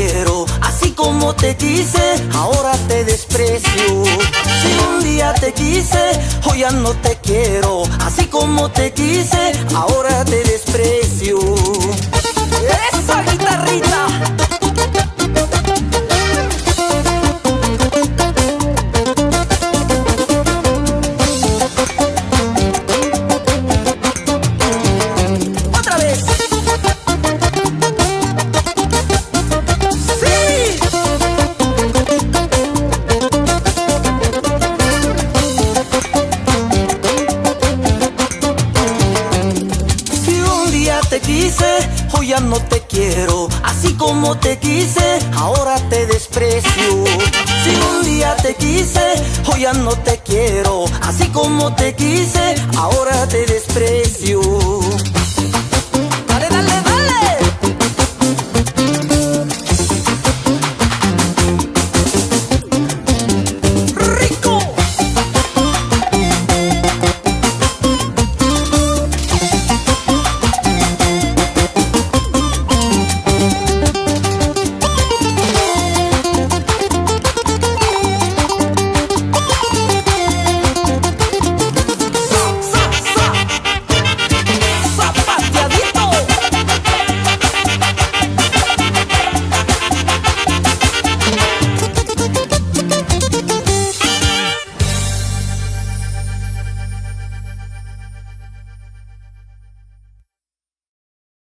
quiero. Así como te quise, ahora te desprecio. Si un día te quise, hoy ya no te quiero. Así como te quise, ahora te desprecio. ¡Esa guitarrita! ¡Otra vez! ¡Sí! Si un día te quise, hoy ya no te quiero. Así como te quise, ahora te desprecio. Si un día te quise, hoy ya no te quiero. Así como te quise, ahora te desprecio.